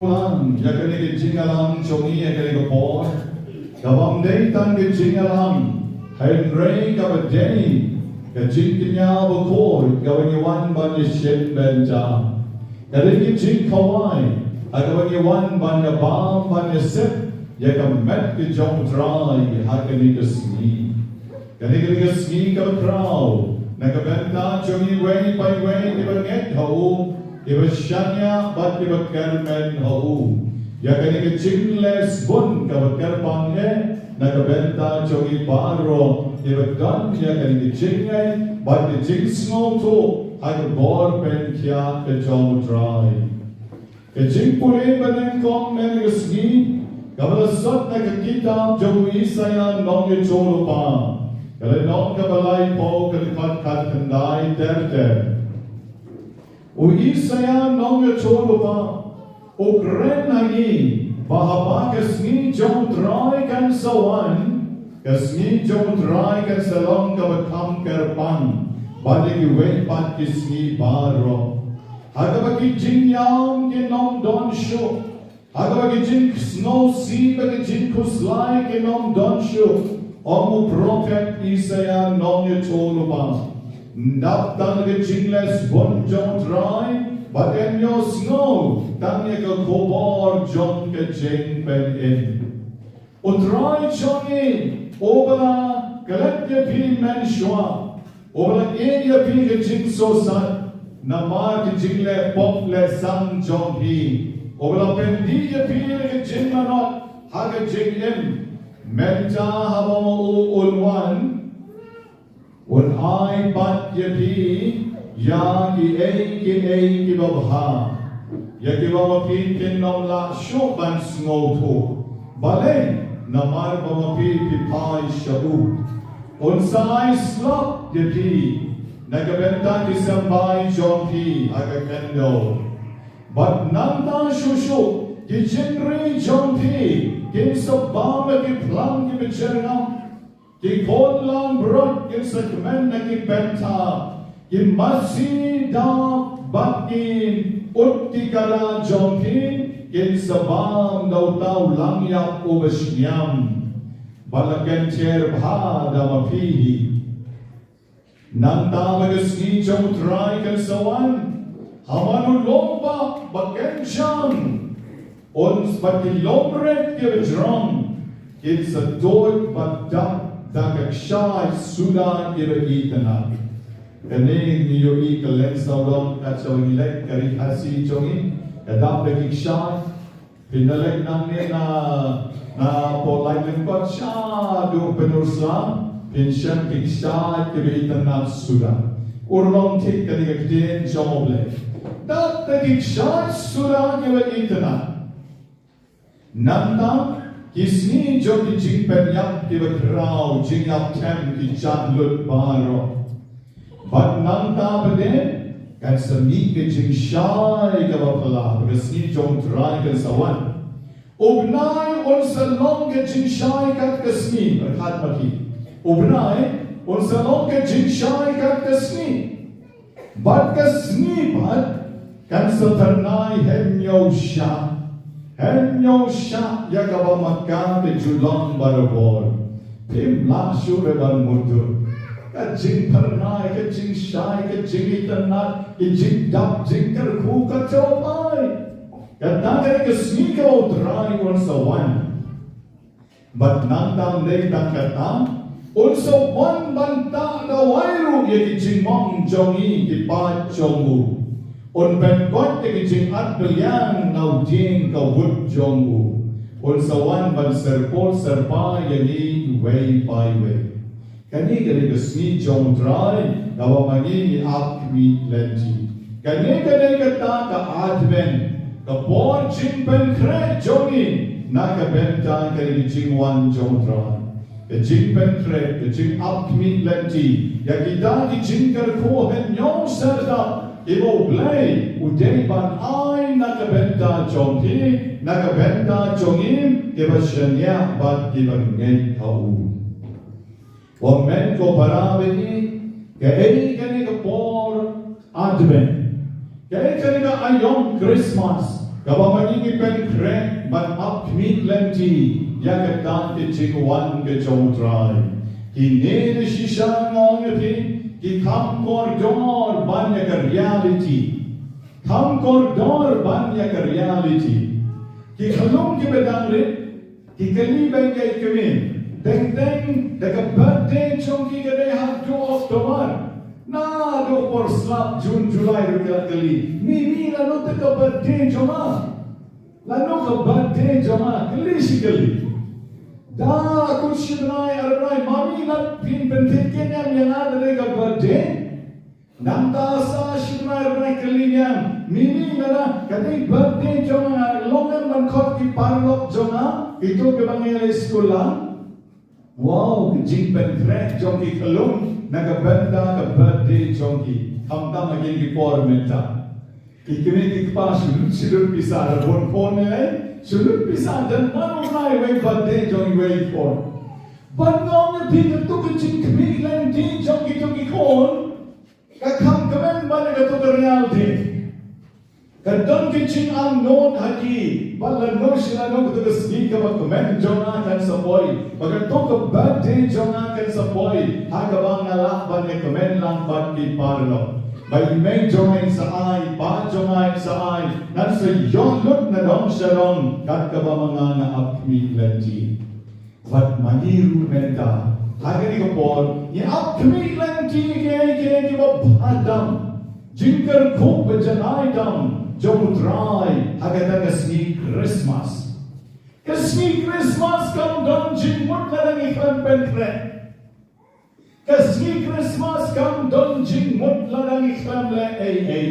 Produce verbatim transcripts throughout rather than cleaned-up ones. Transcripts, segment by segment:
Ïa kane ka jingïalang jong ngi ïa kane ka por, ka bym dei tang ka jingïalang, hynrei kaba dei ka jingkñia bakhuid kaba ngi wan ban ïashem bynta. Ka dei ka jingkhawai ha kaba ngi wan ban ïabam ban ïasep ïa ka met ka jong U Trai ha kane ka sngi. Kane ka dei ka sngi kaba khraw na ka bynta jong ngi iwei pa iwei kiba ngeit ha u, kiba shaniah bad kiba kyrmen ha u. Ïa kane ka jingleh sbun kaba kyrpang eh na ka bynta jong ngi baroh kiba don ïa kane ka jingngeit bad ka jingsngewthuh ha ka bor pynkhiah ka jong U Trai. Ka jingpule banyngkong mynne ka sngi kaba la sot na ka kitab jong u Isaïah nongïathuhlypa, ka lynnong kaba laiphew, ka dkhot khatkhyndai ter ter. U Isaïah nongïathuhlypa u kren ha ngi ba haba ka sngi jong U Trai kan sa wan, ka sngi jong U Trai kan sa long kaba kham kyrpang bad ïa kiwei pat ki sngi baroh. Ha kaba ki jingïam kin ym don shuh, ha kaba ki jingsngewsih bad ki jingkhuslai kin ym don shuh, ong u prophet Isaïah nongïathuhlypa. Ym dap tang ka jingleh sbun jong U Trai bad yn ïohsngew tang ïa ka khubor jong ka jingpynim. U Trai jong ngi uba la klet ïa phi mynshuwa, uba la ïeit ïa phi ka jingsngewsih namar ka jingleh pop leh sang jong phi, uba la pyndih ïa phi da ka jingmanot ha ka jingim. Mynta haba ma u un wan, un ai pat ïa phi ïa kiei kiei kiba bha, ïa kiba ma phi phin ym lah shuh ban sngewthuh. Balei? Namar ba ma phi phi phai sha u. Un sa ai slap ïa phi na ka bynta ki symbai jong phi ha ka khyndew. Bad nangta shuh shuh ki jingri jong phi kin sa bam ha ki phlang kiba jyrngam. Ki khun langbrot kin sa kmen na ki pynthor, ki masi da bad ki ut ki kada jong phi kin sa bam da uta u langïap uba shñiang. Bad la kynther bha da ma phi hi. Nangta ba ka sngi jong U Trai kan sa wan ha man u lum ba, ba kynjang. Un bad ki lum rit kiba jrong kin sa tuid bad dap da ka kshaid suda kiba itynnad. Kane ngi ïohi ka leng sawdong kat sha ba ngi leit ka ri Khasi jong ngi, ka dap da ki kshaid. Phin da leit nangne na, na Port Laitumkot shaduh Pynursla, phin shem ki kshaid kiba itynnad suda. Urlong thik kane ka ktien jong U Blei. Dap da ki kshaid suda kiba itynnad. Nangta ki sngi jong ki jingpynïap kiba khraw, jingïap them, ki jah lut baroh. Bad nangta pat de kan sa mih ka jingshai kaba phylla, ba ka sngi jong U Trai kan sa wan. U bnai un sa long ka jingshai kat ka sngi, pyrkhat ma ki. U bnai un sa long ka jingshai kat ka sngi. Bad ka sngi pat kan sa phyrnai hynñiew shah. Hynñiew shah ïa kaba ma ka ka ju long barabor. Phim lah shuh re ban mutdur. Ka jingphyrnai, ka jingshai, ka jingitynnad, ka jingdap, jingkyrkhu, ka jop ai. Kata ka dei ka sngi kaba U Trai un sa wan. Bad nangta ym dei tang kata, un sa wan ban tah dawai ruh ïa ki jingmong jong ngi ki paid jong u. Un pynkoit ïa ki jingat bylliang na u dieng ka wut jong u. Un sa wan ban syrpod syrpai ïa ngi iwei pa iwei. Kane ka dei ka sngi jong U Trai kaba ma ngi ngi ap khmih lynti. Kane ka dei kata ka Advent, ka por jingpynkhreh jong ngi na ka bynta kane ka jingwan jong U Trai. Ka jingpynkhreh, ka jingap khmih lynti ïa kita ki jingkyrkhu hynñiew syrtap kiba U Blei u dei ban ai na ka bynta jong phi, na ka bynta jong ngi kiba shaniah bad kiba ngeit ha u. Wat men ko para bad ïa ngi, kaei kane ka por Advent? Kaei kane ka aïom Christmas? Kaba ma ngi ngi pynkhreh ban ap khmih lynti ïa kata ka jingwan ka jong U Trai. Kine da shisha nga ong ïa phi, ki kham kordor ban ïa ka reality. Kham kordor ban ïa ka reality. Ki khyllung kiba dang rit, ki kylli bad ki kmen. Teng teng da ka birthday jong ki ka dei ha u October. Naduh por slap June, July ruh ki la kylli. Mimi, lano te ka birthday jong nga? Lano ka birthday jong nga? Kylli shi kylli. Da kut shi bnai ar bnai, mami, la phin pyntip kine em ïa nga da dei ka birthday? Nangta sa shi bnai ar bnai kylli biang, mimi, lano ka dei birthday jong nga? Long em ban khot ki paralok jong nga, kito kiba ngi leit skul lang? Wow, ka jingpynkhreh jong ki khyllung na ka bynta ka birthday jong ki. Khamtam ha kine ki por mynta. Ki kmie ki kpa shu lut shu lut pisa, da bun phone ne lei, shu lut pisa, dang ban u bnai wei birthday jong iwei i khun. Bad nga ong ïa phi, kato ka jingkhmih lynti jong kito ki khun ka kham kmen bad kato ka reality. Ka don ka jingangnud ha ki, ba lano shi lano kato ka sngi kaba kmen jong nga kan sa poi, ba kato ka birthday jong nga kan sa poi ha kaba nga lah ban ïa kmen lang bad ki paralok. Ba i mei jong nga in sa ai, i pa jong nga in sa ai, ngan sa ïoh lut na dong sha dong kat kaba ma nga nga ap khmih lynti. Wat ma ngi ruh mynta ha kane ka por ngi ap khmih lynti ïa kiei kiei kiba bha tam, jingkyrkhu ba janai tam jong U Trai ha kata ka sngi Christmas. Ka sngi Christmas kam don jingmut lada ngi khlem pynkhreh. Ka sngi Christmas kam don jingmut lada ngi khlem leh ei ei.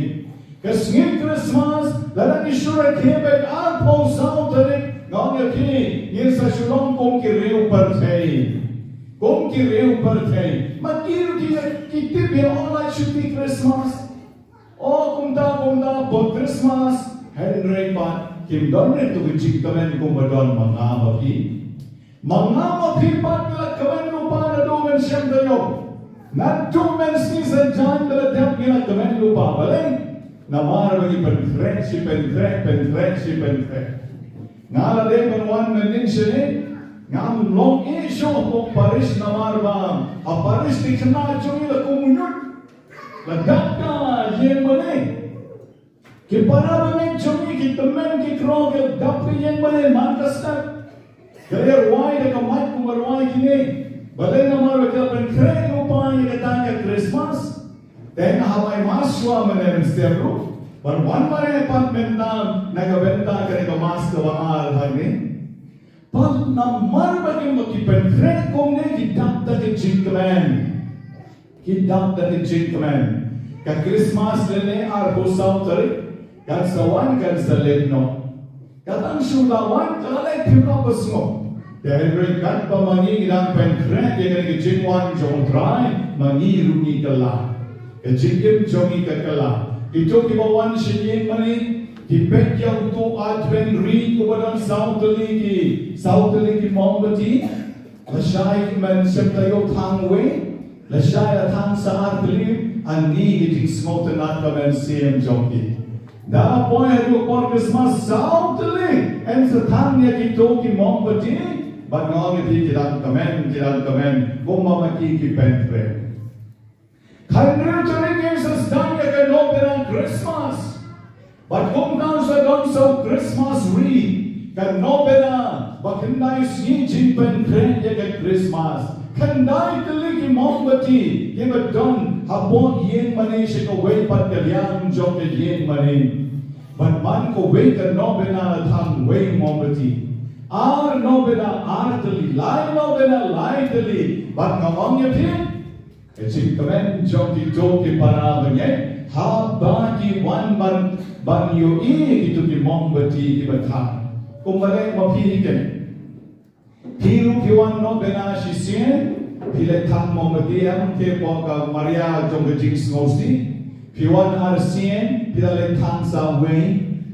Ka sngi Christmas lada ngi shu rakhe beit arphew saw tarik, nga ong ïa phi, ngin sa shu long kum ki riew pyrthei. Kum ki riew pyrthei. Ma ki ruh ki, ki tip ïa u la shu ti Christmas. O kumta kumta bad Christmas, hynrei pat kim don re tu ka jingkmen kumba don ma nga ma phi. Ma nga ma phi pat ngi la kmen lypa naduh mynshem taïew. Naduh mynsngi saitjaiñ ba la dep ngi la kmen lypa, balei? Namar ba ngi pynkhreh shi pynkhreh, pynkhreh shi pynkhreh. Nga la dei ban wan mynnin shane, ngam long ïeh shuh hapoh parish namar ba ha parish ki khynnah jong ngi la kum u ñiut. La dap ka ïing mane. Ki para bangeit jong ngi, ki tymmen ki kro, ki la dap ka ïing mane man ka step. Ki la rwai da ka mic kumba rwai kine. Balei? Namar ba ki la pynkhreh lypa ïa kata ka Christmas. Te nga hap ai mass shuwa mynne mynstep ruh ban wan mareh pat mynta na ka bynta kane ka mass kaba ar hangne. Bad namar ba ki, ba ki pynkhreh kumne, ki dap da ka jingkmen. Ki dap da ka jingkmen. Ka Christmas lane arphew saw tarik kan sa wan, kan sa leit noh. Ka dang shu la wan, ka la leit, phim lah ban sngewthuh. Te hynrei katba ma ngi ngi dang pynkhreh ïa kane ka jingwan jong U Trai, ma ngi ruh ngi kylla. Ka jingim jong ngi ka kylla. Kito kiba wan sha ïing mane, ki peit ïa uto u Advent wreath uba don saw tylli ki, saw tylli ki mombati. Lashai, mynshem taïew thang wei, lashai la thang sa ar tylli. Ani ka jingsngewtynnat ka mynsiem jong ki. Da la poi haduh por Christmas, saw tylli yn sa thang ïa kito ki mombati. Bad nga ong ïa phi, ki dang kmen, ki dang kmen kumba ma ki ki pynkhreh. Khathynriew tarik ngin sa sdang ïa ka novena Christmas. Bad kumta sa don sa u Christmas wreath, ka novena ba khyndai sngi jingpynkhreh ïa ka Christmas. Khyndai tylli ki mombati kiba don hapoh ïing mane sha kawei pat ka liang jong ka ïing mane. Bad man kawei ka novena la thang wei mombati. Ar novena ar tylli, lai novena lai tylli. Bad nga ong ïa phi, ka jingkmen jong kito ki para bangeit haba ki wan ban, ban ïohi ïa kito ki mombati kiba thang. Kumba leh ma phi hi keiñ. Phi ruh phi wan novena shisien, phi leit thang mombati, em, te pok ka Maria jong ka jingsngewsih. Phi wan arsien, phi la leit thang sa wei.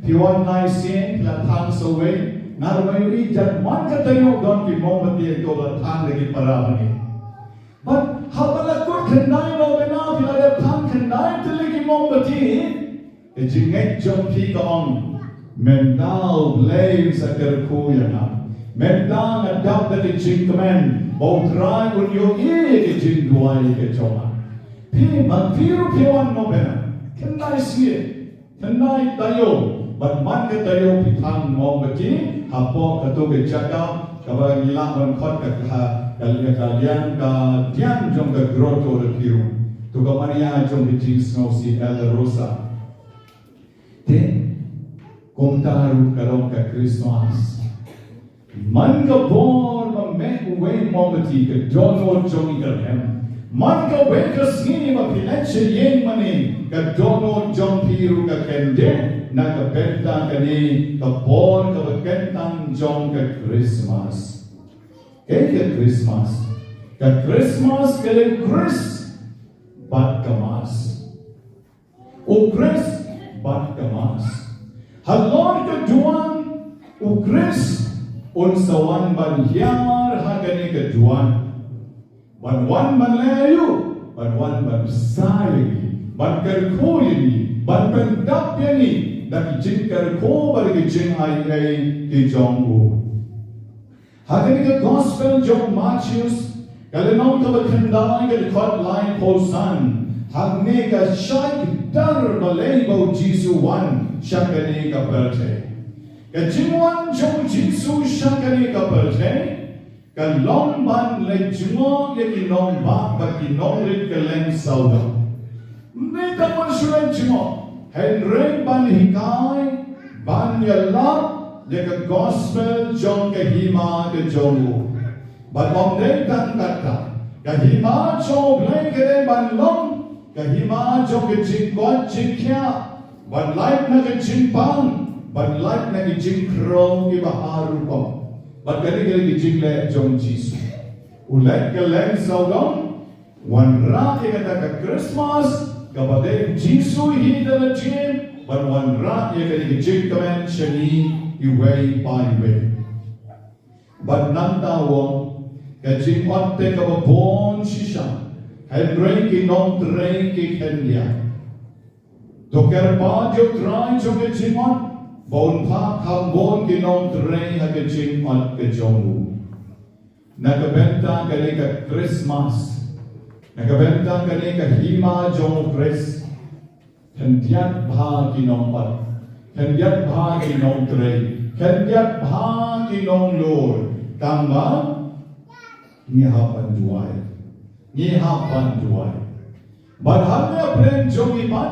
Phi wan laisien, phi la thang sa wei. Nga ruh nga ïohi jait man ka taïew don ki mombati to la thang da ki para bangeit. Bad haba la kut khyndai novena, phi la dep thang khyndai tylli ki mombati. Ka jingngeit jong phi ka ong, Mynta U Blei un sa kyrkhu ïa nga. Mynta nga dap da ka jingkmen ba U Trai un ïohi ïa ka jingduwai ka jong nga. Phi, ma phi ruh phi wan noh bynta, khyndai sngi, khyndai taïew, bad man ka taïew phi thang mombati hapoh kato ka jaka kaba ngi lah ban khot ka, ka, ka, ka liang, ka liang jong ka grotto da phi ruh. To ka Maria jong ka jingsngewsih, Dolorosa. Te kumta ruh ka long ka Christmas. Man ka por ba mih uwei u mombati, ka dohnud jong ngi ka rhem. Man kawei ka sngi ba phi leit sha ïing mane, ka dohnud jong phi ruh ka kyndit na ka bynta kane ka por kaba kyntang jong ka Christmas. Kaei ka Christmas? Ka Christmas ka dei Khrist bad ka Mass. U Khrist bad ka Mass. Halor ka duwan, U Khrist un sa wan ban hiar ha kane ka duwan. Ban wan ban leh aïu? Ban wan ban bsa ïa ngi, ban kyrkhu ïa ngi, ban pyndap ïa ngi da ki jingkyrkhu bad ki jingai ei ki jong u. Ha kane ka Gospel jong u Mathaios, ka lynnong kaba khyndai, ka dkhot laiphew san, hangne ka shai kdar balei ba u Jisu u wan sha kane ka pyrthei. Ka jingwan jong u Jisu sha kane ka pyrthei ka long ban leit jngoh ïa ki nongbah bad ki nongrit kylleng sawdong. Ym dei tang ban shu leit jngoh, hynrei ban hikai, ban ïalap ïa ka Gospel jong ka hima ka jong u. Bad ym dei tang kata, ka hima jong U Blei ka dei ban long ka hima jong ka jingkoit jingkhiah, ban lait na ka jingpang, ban lait na ka jingkhrew kiba har rukom. Bad kane ka dei ka jingleh jong u Jisu. U leit kylleng sawdong, wanrah ïa kata ka Christmas kaba dei u Jisu hi da lade, ban wanrah ïa kane ka jingkmen sha ngi iwei pa iwei. Bad nangta u ong, ka jingot te kaba bun shisha, hynrei ki nongtrei ki khyndiat. To kyrpad ïa u Trai jong ka jingot ba un phah kham bun ki nongtrei ha ka jingot ka jong u. Na ka bynta kane ka Christmas, na ka bynta kane ka hima jong u Khrist, khyndiat bha ki nongot, khyndiat bha ki nongtrei, khyndiat bha ki nonglur, tangba ngi hap ban duwai. Ngi hap ban duwai. Bad hangne ha pdeng jong ngi pat,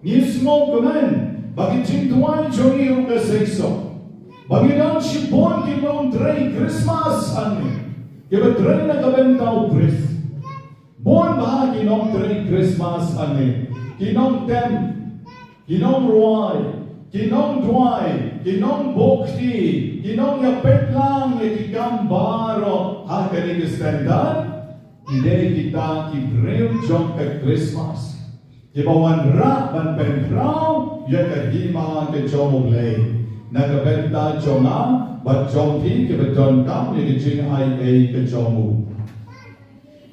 ngi sngewkmen ba ki jingduwai jong ngi ruh ka seisoh. Ba ngi don shibun ki nongtrei Christmas hangne, kiba trei na ka bynta u Khrist. Bun bha ki nongtrei Christmas hangne, ki nongtem, ki nongrwai, ki nongduwai, ki nongbuh kti, ki nongïapeit lang ïa ki kam baroh ha kane ka styndar. Ki dei kita ki briew jong ka Christmas, kiba wanrah ban pynkhraw ïa ka hima ka jong U Blei na ka bynta jong nga bad jong phi kiba donkam ïa ka jingai ei ka jong u.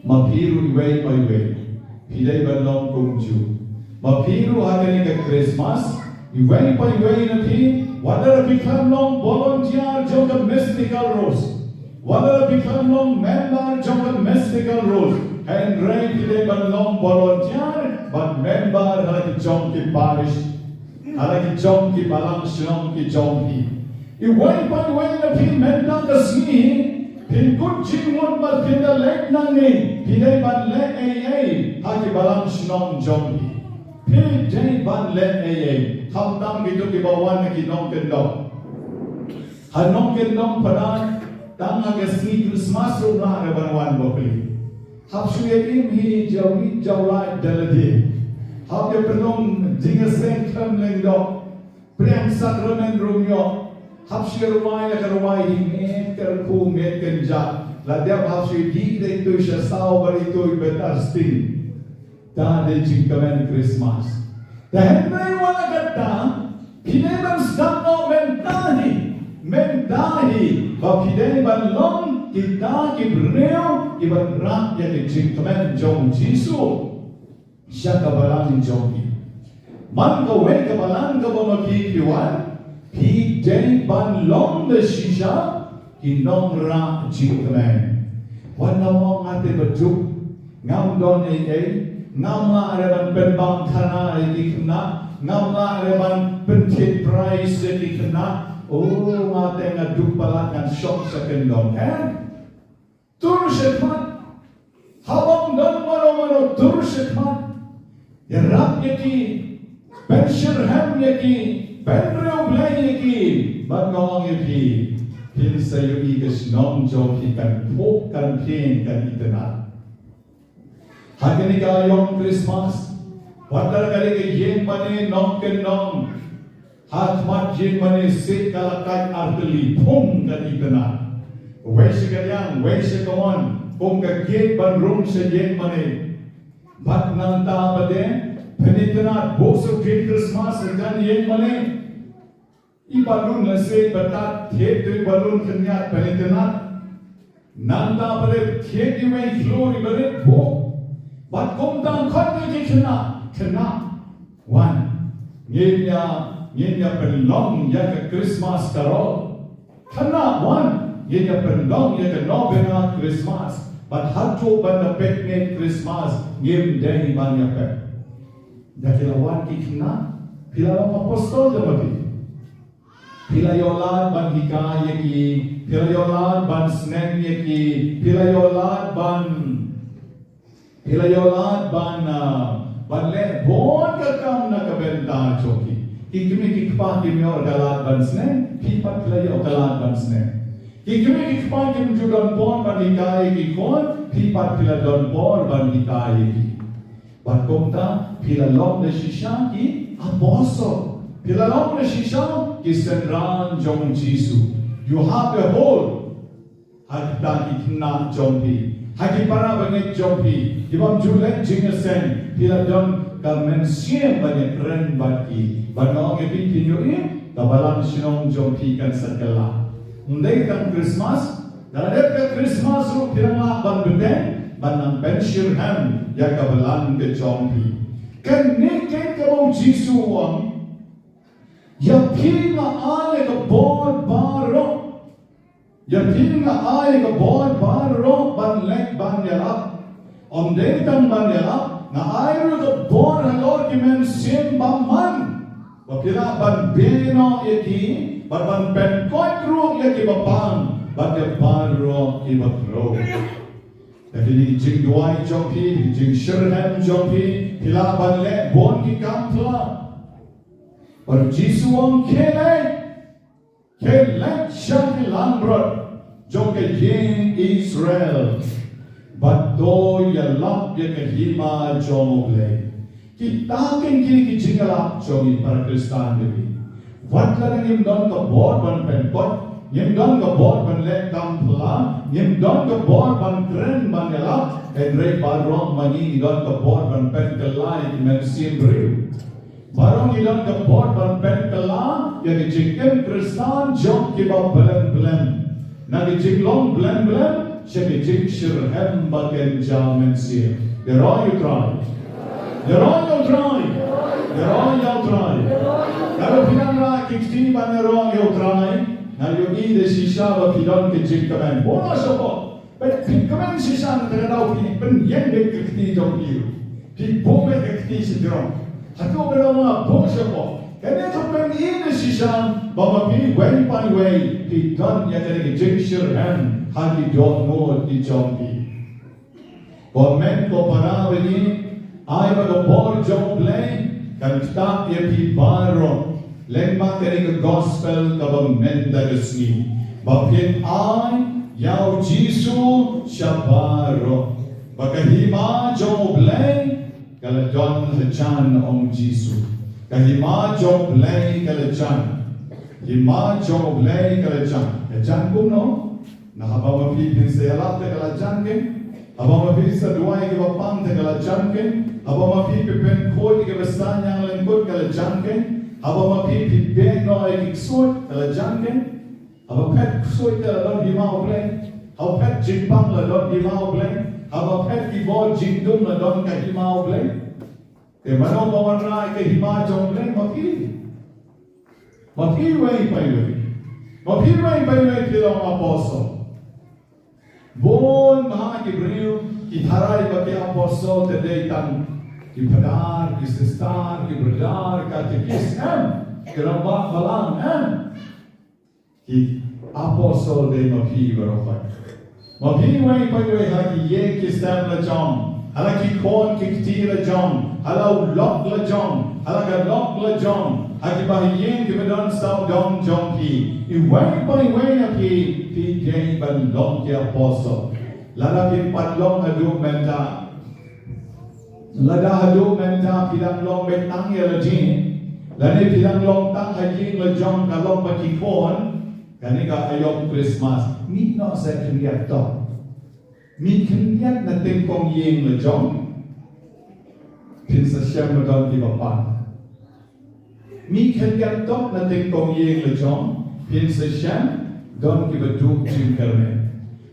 Ma phi ruh iwei pa iwei phi dei ban long kumjuh. Ma phi ruh ha kane ka Christmas, iwei pa iwei na phi, wat la phi khlem long volunteer jong ka Mystical Rose, wat la phi khlem long member jong ka Mystical Rose, hynrei phi dei ban long volunteer bad member ha la ki jong ki parish, ha la ki jong ki balang shnong ki jong phi. Iwei pa iwei na phi mynta ka sngi, phin kut jingmut ba phin da leit nangne, phi dei ban leh ei ei ha ki balang shnong jong phi. Phi dei ban leh ei ei. Khamtam kito kiba wan na ki nongkyndong. Ha nongkyndong pat, tang ha ka sngi Christmas ruh lah ban wan bapli. Hap shu ïa im hi jaw ri jaw lai da lade. Hap ïa pynlong jingïaseng khlem lyngdoh. Pdiang sakramen ruh ym ïoh. Hap shu ïa rwai la ka rwai hi, met kyrkhu met kynjah. La dep hap shu ïa dih da itu sha saw bad itu i bynta sting. Ta dei jingkmen Christmas. Te hynrei wat la katta, phi dei ban sdang noh mynta hi, mynta hi, ba phi dei ban long kita ki briew kiban rah ïa ka jingkmen jong u Jisu sha ka balang jong phi. Man kawei ka balang kaba ma phi phi wan, Phi dei ban long da shisha ki nongrah jingkmen. Wat la ong nga te ba duk, ngam don ei ei, ngam lah re ban pynbang khana ïa ki khynnah, ngam lah re ban pynthied prize ïa ki khynnah. O, nga te nga duk palat, ngan shong sha kyndong. Em. Tur shakhmat. Haba ym don mano mano, tur shakhmat. Ïarap ïa ki, pynshitrhem ïa ki, pynriewblei ïa ki. Bad nga ong ïa phi, phin sa ïohi ka shnong jong phi kan phuh, kan phieng, kan itynnad. Ha kane ka aïom Christmas, wat la ka dei ka ïing mane nongkyndong, ha khmat ïing mane seh ka la kait artylli, phung, kan itynnad. Wei sha ka liang, wei sha ka mon, kum ka gate ban rung sha ïing mane. Bad nangta pat de, phin itynnad, buh shuh ka Christmas hajan ïing mane. I balloon lehse ba tad, thied tu i balloon khyndiat, phin itynnad. Nangta pat de thied iwei i khlur iba rit, buh. Bad kumta khot ïa ki khynnah, khynnah, wan. Ngin ïa, ngin ïa pynlong ïa ka Christmas Carol. Khynnah, wan. Ngin ïa pynlong ïa ka Novena Christmas. Bad haduh ban da picnic Christmas, ngim dei ban ïa pep. Da ki la wan ki khynnah, phi la long apostol da ma phi. Phi la ïoh lad ban hikai ïa ki, phi la ïoh lad ban sneng ïa ki, phi la ïoh lad ban, phi la ïoh lad ban, ah, ban leh bun ka kam na ka bynta jong ki. Ki kmie ki kpa kim ïoh ka lad ban sneng, phi pat phi la ïoh ka lad ban sneng. Ki kmie ki kpa kim ju don por ban hikai ïa ki khun, phi pat phi la don por ban hikai ïa ki. Bad kumta, phi la long da shisha ki apostol. Phi la long da shisha ki synran jong u Jisu. You have a hold ha kita ki khynnah jong phi, ha ki para bangeit jong phi, ki bym ju leh jingïaseng, phi la don ka mynsiem ban ïakren bad ki. Bad nga ong ïa phi, phin ïohi, ka balang shnong jong phi kan sa kylla. Ym dei tang Christmas, da la dep ka Christmas ruh phi dang lah ban bteng, ban nang pynshitrhem ïa ka balang ka jong phi. Kane keiñ kaba u Jisu u ong, ïa phi nga ai ïa ka bor baroh. Ïa phi nga ai ïa ka bor baroh ban leit ban ïalap. Ym dei tang ban ïalap, nga ai ruh ka bor halor ki mynsiem bymman, ba phi lah ban beh noh ïa ki, bad ban pynkoit ruh ïa kiba pang bad ïa baroh kiba khlaiñ. Ïa kine ki jingduwai jong phi, ki jingshitrhem jong phi, phi lah ban leh bun ki kam phylla. Bad u Jisu u ong, khie leit, khie leit sha ki langbrot jong ka ïing Israel, bad to ïalap ïa ka hima jong U Blei. Kita keiñ ki, ki jingïalap jong ngi para Khristan baroh. Wat la ngim don ka bor ban pynkoit, ngim don ka bor ban leh kam phylla, ngim don ka bor ban kren ban ïalap, hynrei baroh ma ngi ngi don ka bor ban pynkylla ïa ki mynsiem briew. Baroh ngi don ka bor ban pynkylla ïa ki jingim Khristan jong kiba blem blem. Na ki jinglong blem blem sha ki jingshitrhem ba kynja mynsiem. Ïaroh ïa U Trai. Ïaroh ïa U Trai. Ïaroh ïa U Trai. Lada phi nang rah ki kti ban ïaroh ïa U Trai, nga ïohi da shisha ba phi don ki jingkmen. Bun la shapoh. Phi kmen shisha na kata ka daw, phi pynïeng beit ka kti jong phi. Phi buh beit ka kti sha jrong. Hato ba la buh shapoh. Kane ka pyni da shisha ba ma phi wei pa wei phi don ïa kane ka jingshitrhem ha ki dohnud ki jong phi. Ko hynmen ko para bangeit, ai ba ka bor jong U Blei kan ktah ïa phi baroh. Lyngba kane ka gospel kaba mynta ka sngi, ba phin ai ïa U Jisu sha baroh. Ba ka hima jong U Blei ka la don hajan, ong U Jisu. Ka hima jong U Blei ka la jan. Hima jong U Blei ka la jan. Ka jan kumno? Na haba ma phi phin sa ïalap te ka la jan keiñ. Haba ma phi sa duwai kiba pang te ka la jan keiñ. Haba ma phi phi pynkhuid ïa kiba sah ñianglyngkut ka la jan keiñ. Haba ma phi phi beh noh ïa ki ksuid ka la jan keiñ. Haba phet ksuid te la don hima U Blei. Haba phet jingpang la don hima U Blei. Haba phet ki bor jingdum la don ka hima U Blei. Te mano ba wanrah ïa ka hima jong U Blei? Ma phi. Ma phi wei pa wei. Ma phi wei pa wei phi long apostol. Bun bha ki briew ki tharai ba ki apostol te dei tang ki phadar, ki sister, ki brother, katekis, em, ki rangbah balang, em. Ki apostol dei ma phi baroh. Ma phi wei pa wei ha ki ïing ki sem la jong, ha la ki khun ki kti la jong, ha la u lok la jong, ha la ka lok la jong, ha ki bahaïing ki ba don sawdong jong phi. Iwei pa iwei na phi, phi dei ban long ki apostol. Lada phi pat long haduh mynta, lada haduh mynta phi dang long beit tang ïa lade, lane phi dang long tang ha ïing la jong, ka long bad ki khun, kane ka aïom Christmas, mih noh sa khyndiat tok. Mih khyndiat na tyngkong ïing la jong, phin sa shem ba don ki ba pan. Mih khyndiat tok na tyngkong ïing la jong, phin sa shem don ki ba duh jingkyrmen.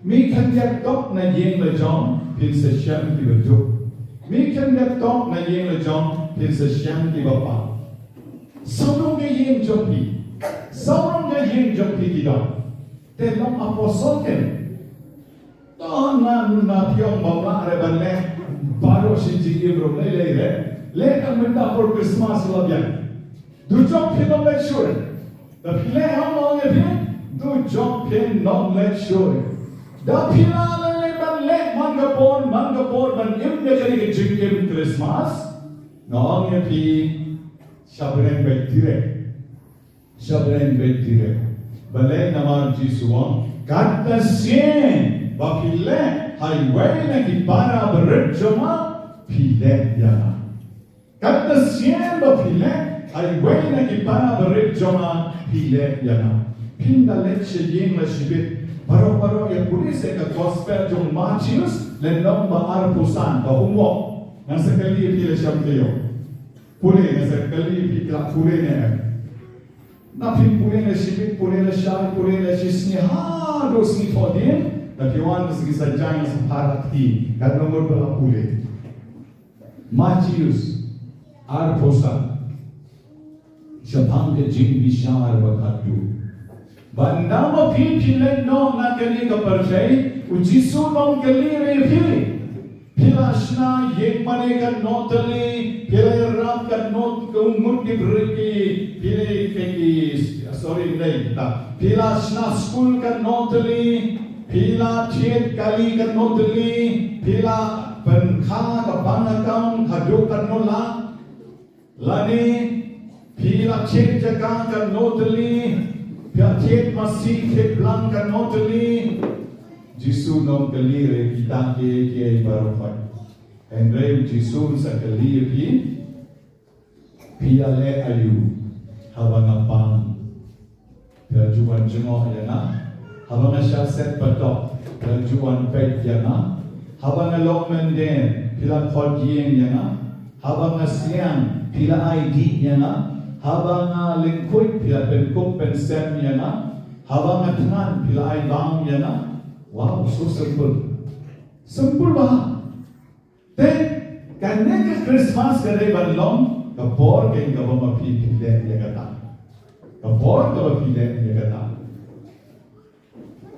Mih khyndiat tok na ïing la jong, phin sa shem ki ba duh. Mih khyndiat tok na ïing la jong, phin sa shem ki ba pan. Sawdong ka ïing jong phi, sawdong ka ïing jong phi ki don. Te long apostol ken. To na, na phi ong bym lah re ban leh baroh shi jingim ruh, lei lei re. Leh tang mynta por Christmas la biang. Duh jong phi long leh shuh. Da phi leh, ong ïa phi, duh jong phi long leh shuh. Da phi lah leh leh ban leh man ka por man ka por ban im ïa kane ka jingim Christmas, nga ong ïa phi, sha bneng beit direct. Sha bneng beit direct. Balei? Namar Jisu u ong, kat da sien ba phi leh ha iwei na ki para barit jong nga, phi leh ïa nga. Kat da sien ba phi leh ha iwei na ki para barit jong nga, phi leh ïa nga. Phin da leit sha ïing la shibit. Baroh baroh ïa pule sa ka gospel jong Mathaios lynnong ba arphew san, ka homework. Ngan sa kylli ïa phi la sha taïew. Pule, ngan sa kylli ïa phi, phi la pule ne em. Na phin pule la shibit, pule la shai, pule la shisngi, haduh sngi thoh dien, na phi wan ka sngi Saitjaiñ sa phara kti, katno ngut ba la pule. Mathaios arphew san. Shaphang ka jingbishar ba khatduh. Bad ynda ma phi phi leit noh na kane ka pyrthei, u Jisu u nongkylli ruh ïa phi. Phi la shna ïing mane katno tylli, phi la ïarap katno ngut ki briew ki, phi la ki, ki, sorry, ndei ta. Phi la shna skul katno tylli, phi la thied kali katno tylli, phi la pynkha ka bank account haduh katno lak. Lane phi la thied jaka katno tylli, phi la thied masi thied blang katno tylli. Jisu u nongkylli ruh ïa kita kiei kiei baroh. Hynrei u Jisu un sa kylli ïa phi, phi ïaleh aïu haba nga pang? Phi la ju wan jngoh ïa nga haba nga shah set patok? Phi la ju wan peit ïa nga haba nga long mynder? Phi la khot ïing ïa nga haba nga siang? Phi la ai dih ïa nga haba nga lyngkhuit? Phi la pynkup pynsem ïa nga haba nga thngan? Phi la ai bam ïa nga? Wow, so simple. Simple bah. Te kane ka Christmas ka dei ban long ka por keiñ kaba ma phi phi leh ïa kata. Ka por kaba phi leh ïa kata.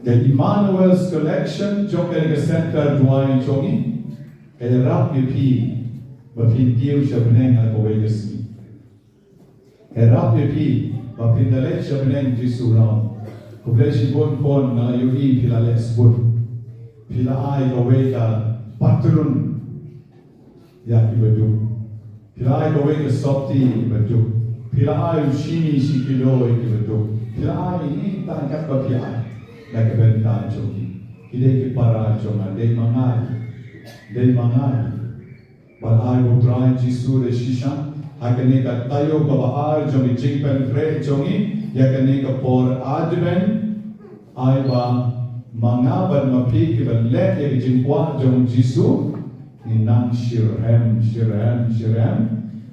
Ka Emmanuel's Collection jong kane ka center duwai jong ngi ka ïarap ïa phi ba phin kiew sha bneng ha kawei ka sngi. Ïarap ïa phi ba phin da leit sha bneng. Jisu u ong, khublei shibun khun, nga la ïohi phi la leh sbun. Phi la ai kawei ka patrun ïa ki ba duk. Phi la ai kawei ka sopti ïa ki ba duk. Phi la ai u shini shi kilo ïa ki ba duk. Phi la ai ïa ki tang katba phi ai na ka bynta jong ki. Ki dei ki para jong nga, dei ma nga, dei ma nga. Ban ai u Trai Jisu da shisha ha kane ka taïew kaba ar jong ka jingpynkhreh jong ngi ïa kane ka por Advent. Ai ba ma nga bad ma phi kiba leh ïa ka jingkwah jong Jisu, ngin nang shitrhem shitrhem shitrhem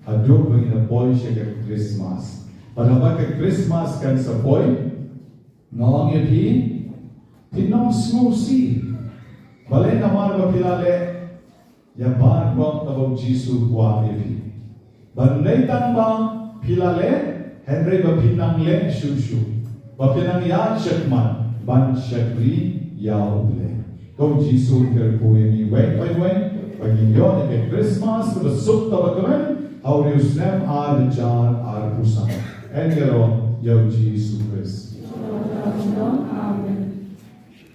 haduh ba ngin da poi sha ka Christmas. Bad haba ka Christmas kan sa poi, nga ong ïa phi, phin ym sngewsih. Balei? Namar ba phi la leh ïa baroh kaba u Jisu u kwah ïa phi. Ban dei tang ba phi la leh, Hynrei ba phin nang leh shuh shuh, ba phin nang ïaid shakhmat ban shakri ïa U Blei. Ko Jisu u kyrkhu ïa ngi wei pa wei ba ngin ïoh ïa ka Christmas kaba suk kaba kmen ha u riew snem ar hajar arphew san. Yn ïaroh ïa U Jisu Khrist.